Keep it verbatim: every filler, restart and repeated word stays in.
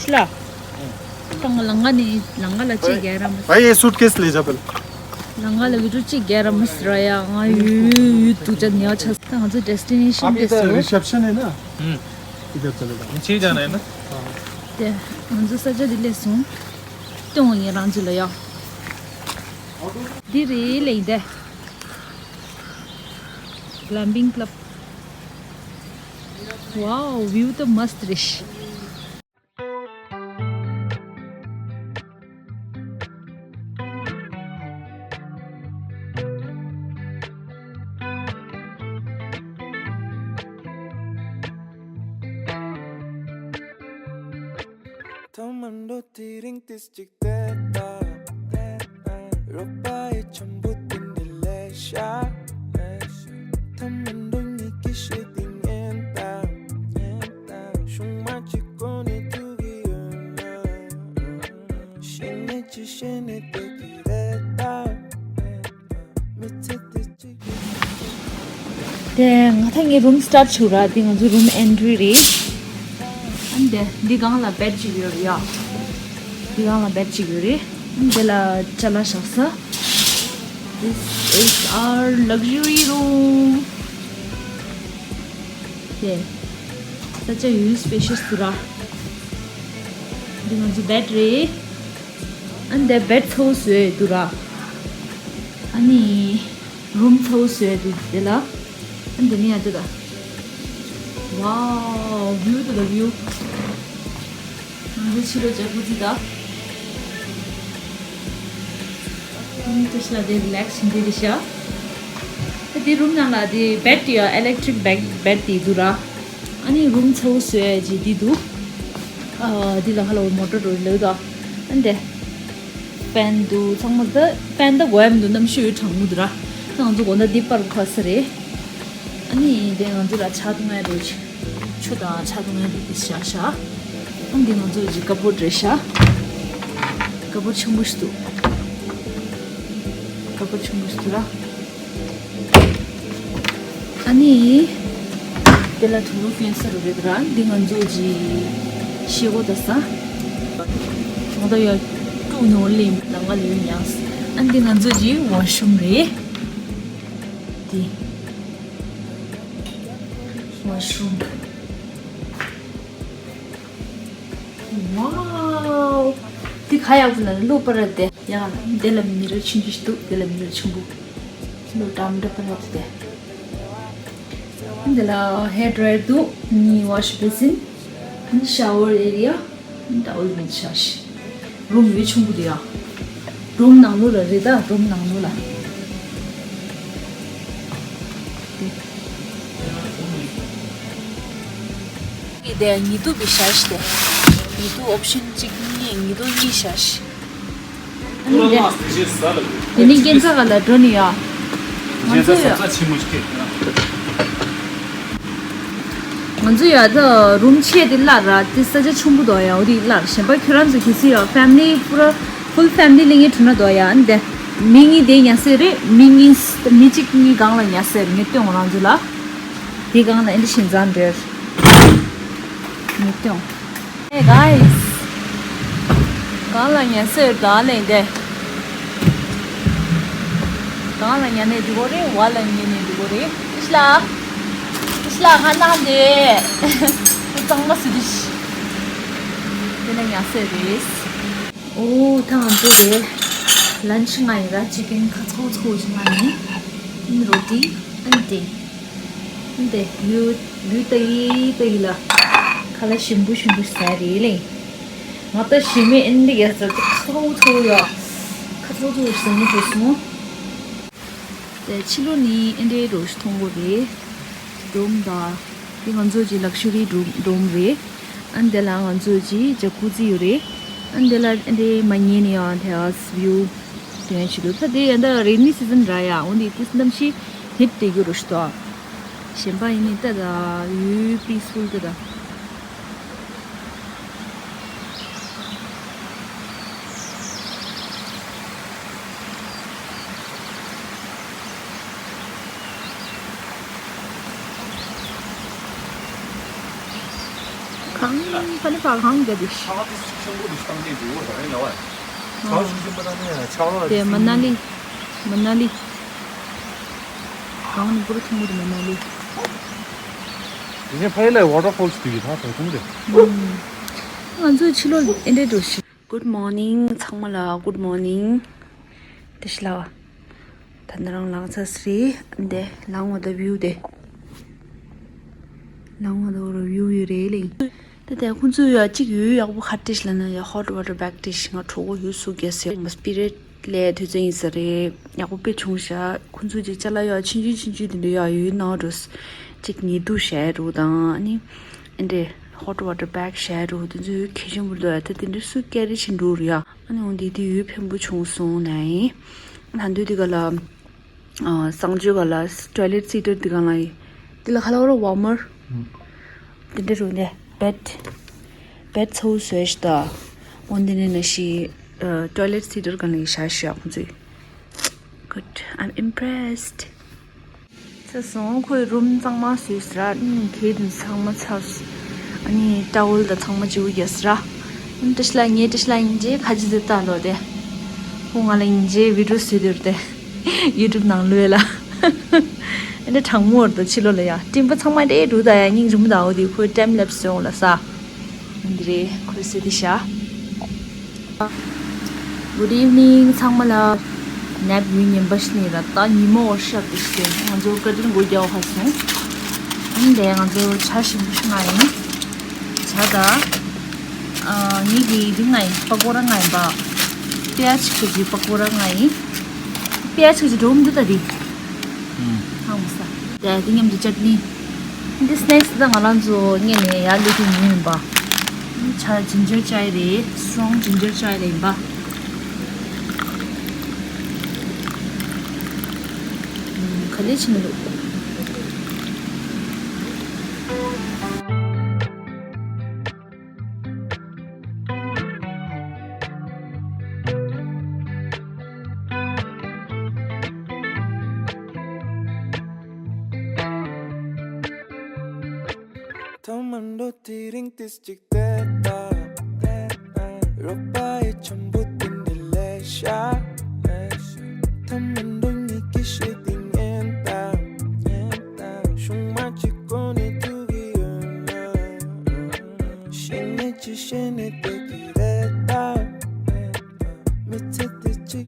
ཤི་ལ། ད་ང་ལང་ཀ་ནས་ལང་ཀ་ལ་གཅིག་རྒྱག་ར་མ། भाई, ये सूटकेस ले जा पहले। ལང་ཀ་ལ་བི་ཌིའོ་གཅིག་རྒྱག་ར་མ་ཟེར་ཡ། ང་ཡུལ་ཡུལ་དུ་ཅག་ཉལ་ཆ། ད་ང་ཚོ་ཌེ་སི་ཊི་ནེ་ཤན་आप དེ་इधर སུ། रिसेप्शन है ना? हम्म। इधर चले जाओ। नीचे ही जाना है ना? དེ་ང་ཚོ་ས་ཆ་དེ་ལས་སོང་། སྟོན་ངེད་རང་ཚོ་ལ་ཡ། འདི་རེད་ལེ་འདི། Glamping Club. Wow, view ད་མ་སྟ་རེད། ཐ་མ་འགྲོ་དེ་རིང་ཏིས་ཅིག་བསྡད་པ། རོགས་པ་ཡི་འཆམ་པོ་དེ་འདྲ་ལས་ཤ། ཐ་མ་འགྲོ་ཉིད་ཀྱི་ཤེས་དེ་ཉན་དང་། ཉན་དང་། ཤུང་མ་གཅིག་གོ་ནས་ཐུག་གི་ཡོད་ན། ཤེས་ནས་ཅི་ཤེས་ནས་བསྡད་ཀྱི་རེད་ད། མི་ཚེ་དེ་གཅིག་གི། དེ་ང་ད་ངའི་རུམ་སི་ཊར་ཊི་བྱུང་ར། དེ་ང་ཚོའི་རུམ་ཨེན་ཊི་རི་རེད། ཨ་ནི་དེ་འདི་སྒང་ལ་བེཌ་ཅིག་ཡོད་རེད་ཡ། འདི་སྒང་ལ་བེཌ་ཅིག་ཡོད་རེད། ཨ་ནི་དེ་ལ་ཅ་ལག་བཞག་ས། This is our luxury room. དེ་ས་ཆ་ཡུལ་སི་པེ་ཤི་ཡས་འདུག་ར། འདི་ང་ཚོའི་བེཌ་རེད། ཨ་ནི་དེ་བེཌ་ཚ་བོ་བཟོས་འདུག་ར། ཨ་ནི་རུམ་ཚ་བོ་བཟོས་འདུག་དེ་ལ། ཨ་ནི་དེ་ནི་ཡ་དེ་ད། Wow, view ད་ད་view. ང་ཚོ་ཕྱི་ལོགས་ཇ་ཀུ་ཛི་ད། ཨ་ནི་ཏུ་ཤ་དེ་རི་ལེག་སི་བྱེད་དེ་རེད་ཤག་ད་དེ་རུམ་ནང་ལ་དེ་བེཌ་དེ་ཡ་ཨི་ལེག་ཊི་རིག་བེཌ་བེཌ་དེ་འདུག་ར། ཨ་ནི་རུམ་ཚ་བོ་བཟོས་ཡ་ཅིག་འདི་འདུག་ཨ་འདི་ལ་ཧ་ལ་བོ་མོ་ཊར་རོ་ལེ་ད། ཨ་འདི་ཕེན་འདུག་ཚང་མ་ད་ཕེན་ད་གོ་ཡ་མི་འདུག་གནམ་གཤིས་གྲང་མོ་འདུག་ར། ད་ང་ཚོ་དགོང་དག་འདི་པར་ཁ་ས་རེད། ཨ་ནི་དེ་ང་ཚོ་ལ་ཇ་འཐུང་ཡ་རེད། ཆུ་དང་ཇ་འཐུང་ཡ་རེད་དེ་བཞག་ཤག་ཨ་འདི་ང་ཚོ་ཀ་བོཌ་རེད་ཤག་ཀ་བོཌ་ཆེན་པོ་ཞིག་འདུག་ཀ་བོཌ་ཆེན་པོ་ཞིག་འདུག་ར། ཨ་ནི། དེ་ལ་དུག་ལོག་གྱོན་ས་རུ་རེད་ར། འདི་ང་ཚོ་གི་ཤེལ་སྒོ་ད་ས། ང་ད་ཡ་ཀྲུག་ནོར་ལེ་ལ་ང་ལེ་ཡོད་ཉག་ཨ་འདི་ང་ཚོ་གི་ཝ་ཤི་རུམ་རེད། འདི་ཝ་ཤི་རུམ། Wow. འདི་ག་ཡག་པོ་ལ་ལུག་པ་ར་དེ། ཡ་དེ་ལ་མི་ར་ཆུང་ཆུང་ཞིག་འདུག་དེ་ལ་མི་ར་ཆུང་པོ། ལོ་འགྲམ་འདྲ་པ་ར་དེ། འདི་ལ་ཧེར་ཌི་རའི་ཡར་འདུག་ནི་ཝ་ཤི་བེ་སིན། ནི་ཤ་ཝར་ཨེ་རི་ཡ། ནི་ཏ་ཝལ་མེད་ཤ་ཤི། རུམ་ཡོད་ཆུང་པོ་དེ་ཡ། རུམ་ནང་ལོགས་ལ་རེད་ད་རུམ་ནང་ལོགས་ལ། དེ་ཉི་གདུགས་པའི་ཤ་ཤི་དེ། ཉི་གདུགས་ཨོབ་ཤན་གཅིག་གཉིས་ཉི་གདུགས་གཉིས་ཤ་ཤི། ཨ་ནི་དེ། དེ་ནི་རྒྱན་ཚ་ག་ལ་འགྲོ་ནི་ཡ། ང་ཚོ་ཡ། ང་ཚོ་ཡ་ད་རུམ་ཆེ་དེ་ལ་ར་དེ་ས་ཆ་ཆུང་པོ་དོ་ཡ་འོ་དེ་ལ་གཞན་པ་ཁྱོད་རང་ཚོ་གལ་སྲིད་ཡ་ཕེ་མི་ལི་པུ་ར་ཧྥུལ་ཕེ་མི་ལི་ལེ་ངེ་འགྲོ་ན་དོ་ཡ་ཨ་ནི་དེ། མི་གཉིས་དེ་ཉལ་སའི་རེད། མི་གཉིས་མི་གཅིག་གཉིས་སྒང་ལ་ཉལ་སའི་རེད། ངས་སྟོན་རང་ཚོ་ལ། དེ་སྒང་ལ་ཨེ་འདྲ་ཞིག་འཛམ་འདྲེར། མི་སྟོན། Hey guys. སྒང་ལ་ཉལ་སའི་རེད་ད་ལེ་འདེ། སྒང་ལ་ཉལ་ནས་འགྲིག་གོ་རེད། བ་ལ་ཉལ་ནས་འགྲིག་གོ་རེད། ཨིཤ་ལ། ཨིཤ་ལ་ཧ་ན་འདེ། ཁོ་གཙང་མ་སུ་དི་ཤི། དེ་ལ་ཉལ་སའི་རེད། ཨོ་ད་ང་ཚོ་དེ་ལན་ཆི་ང་ཡི་ར་ཅི་ཀན་ཁ་ཚོ་ཚོ་ཅི་ང་ནི་ཨིན་རོ་ཏི་ཨན་ཏེ་ཨན་ཏེ་ཡུ་ཡུ་ཏ་ཡི་ཏ་ཡི་ལ་ཁ་ལ་ཞིམ་པོ་ཞིམ་པོ་ཟ་རེད་ལེ། ང་ད་ཞི་མི་ཨིན་ཏེ་ཡ་ཟ་ཏེ་ཁ་ཚོ་ཚོ་ཡ་ཁ་ཚོ་ཚོ་ཟ་མི་ཐུབ་སོང་། དེ་ཕྱི་ལོགས་ནི་ཨེ་འདྲའི་རོ་ཞིག་མཐོང་གི་རེད། སྒྲོམ་དང་། འདི་ང་ཚོ་གི་ལག་ཤ་རི་སྒྲོམ་སྒྲོམ་རེད། ཨ་འདི་ལ་ང་ཚོ་གི་ཇ་ཀུ་ཛི་ཡོད་རེད། ཨ་འདི་ལ་ཨེ་འདྲའི་མ་ཉལ་ནས་ཡང་དེ་ཨ་སི་བིའུ་དེ་ཡང་ཞིག་འདུག་ད་དེ་ཡང་ད་རེ་ནི་སི་ཛན་ར་ཡ། འོ་འདི་ཏིས་གནམ་གཤིས་ཧིཊ་དེ་གི་རོ་ཞིག་འདུག་གཞན་པ་ཡིན་ནི་ད་ད་ཡུལ་པིས་ཕུལ་ད་ད། ཁ་ ཨང་ཕ་ནི་ཕ་གང་ག་དེ། ཆག་དེ་ཆེན་པོ་དེ་བཏང་ནས་འདུག་བ་ད་རེད་ལ་བ། ཆག་ཆུང་ཆུང་པ་བཏང་ནས་ཆག་ལ་དེ་མ་ན་ལི། མ་ན་ལི། གང་ནི་པུ་རུ་ཐུང་མོ་དེ་མ་ན་ལི། དེ་ནས་ཕ་ཡི་ལ་ཝ་ཊར་ཕོལ་སི་དེ་ཡོད་ད་ད་ཐུང་དེ། ང་ཚོ་ཕྱི་ལོགས་ཨེ་འདྲས་འགྲོ་ཤི། Good morning ཚང་མ་ལ་good morning། དེ་ཤི་ལ་བ། ད་ནི་རང་ལངས་ཚར་སི་རེད། འདི་ལངས་བ་ད་བིའུ་དེ། ལངས་བ་ད་ར་བིའུ་ཡོད་རེད་ལེ། ད་དེ་ཁོང་ཚོས་ཡ་གཅིག་ཡོད་ཡག་པོ་ཁ་ཏིས་ལ་ན་ཡ་ཧོ་ཊི་ཝ་ཊར་བེག་ཏིས་ང་གྲོགས་པོ་ཡོད་སུ་རྒྱ་སེ་ང་སྤི་རེད་ལས་དུས་ཚོད་ཡིན་ས་རེད། ཡག་པོ་དཔེ་བྱུང་ཤག་ཁོང་ཚོས་ཀྱི་ཅ་ལག་ཡ་ཆུང་ཆུང་ཆུང་ཆུང་དེ་འདྲ་ཡ་ཡོད་ན་འགྲོ། གཅིག་ཉལ་དུ་བྱས་འགྲོ་དང་ཨ་ནི། ཨེ་འདྲས་ཧོ་ཊི་ཝ་ཊར་བེག་བྱས་འགྲོ་དེ་ཚོ་ཡོད་གལ་ཆེན་པོ་འདུག་ཡ། ད་དེ་འདྲ་སུ་ཀེ་རི་བྱེད་འགྲོ་རེད་ཡ། ཨ་ནི་འོང་དེ་དེ་ཡོད་ཕན་པོ་བྱུང་སོང་ན་ཡིན། ད་འདོད་དེ་ག་ལ། གསང་སྤྱོད་ག་ལ་ཊོའི་ལེཊ་སི་ཊར་དེ་ག་ལ་ཡིན། དེ་ལ་ཁ་ལ་བ་ར་ཝར་མར། དེ་འདྲ་རུ་ནས་བེད། བེད་ཚ་བོ་བཟོས་ཤི་ད། འོན་དེ་ནས་ན་ཤི། ཊོའི་ལེཊ་སི་ཊར་ག་ལ་ཡིན་ཤ་ཤ་ཁོང་ཚོས། Good, I'm impressed. ཚར་སོང་ཁོས་རུམ་གཙང་མ་བཟོས་ཟེར་ར། ཨ་ནི་གད་དུ་ཚང་མ་ཚར། ཨ་ནི་ཊ་ཝལ་དང་ཚང་མ་བརྗེ་པོ་རྒྱག་ཟེར་ར། ཨ་ནི་བཀྲ་ཤིས་ལགས་ངའི་བཀྲ་ཤིས་ལགས་ཡིན་རྗེས་ཁ་ཆེ་ཚེ་ལྟ་ལོ་དེ། ཁོ་ང་ལ་ཡིན་རྗེས་བི་ཌི་ཡོ་བཟོས་དེ་རུ་དེ། ཡུ་ཊུབ་ནང་ལུས་ལ། ཨ་ནི་གྲང་མོ་བར་དུ་ཕྱི་ལོ་ལ་ཡ་སྤྲིན་པ་ཚང་མ་རེད་འགྲོ་ད་ཡ་སྙིང་རུམ་ད་འོ་དེ་ཁོའི་ཊེམ་ལེབ་སི་ཡོང་ལ་ས། འདི་རེད་ཁོས་ཟེར་དེ་ཤ། Good evening ཚང་མ་ལ། ནེབ་ཡུན་ཉན་པ་ཞིག་ནི་ར་ད་ཉི་མ་འོར་ཤག་དེ་ཤི་ང་ཚོ་བཀའ་དྲིན་སྒོ་རྒྱག་ཧ་སོང་། ཨིན་དེ་ང་ཚོ་ཇ་ཞིམ་པོ་ཞིག་ང་ཡིན། ཇ་ད། ཨ་ངེད་ཀྱི་དེ་ང་ཡིན་པ་ཀོ་ར་ང་ཡིན་པ། པི་ཡ་ཇི་ཁ་ཇི་པ་ཀོ་ར་ང་ཡིན། པི་ཡ་ཇི་ཁ་ཇི་འགྲོ་མི་འདུག་ད་དེ། ཧང་མ་ས། ཡ་དེ་མཉམ་དུ་ཅཊ་ནི། འདི་སི་ནེག་སི་ད་ང་རང་ཚོ་ངས་ནས་ཡར་སླེབས་དུས་ཉིན་ཡིན་པ། ཇ་ཇིན་ཇར་ཅའི་རེད། སི་ཊོང་ཇིན་ཇར་ཅའི་རེད་ཡིན་པ། ག་ལེ་ཕྱིན་འདུག་ཐ་མ་འགྲོ་དེ་རིང་ཏིས་གཅིག་བལྟས་ད། རོགས་པ་ཡི་འཆམ་པོ་དེ་འདྲ་ལས་ཤ། ཐ་མ་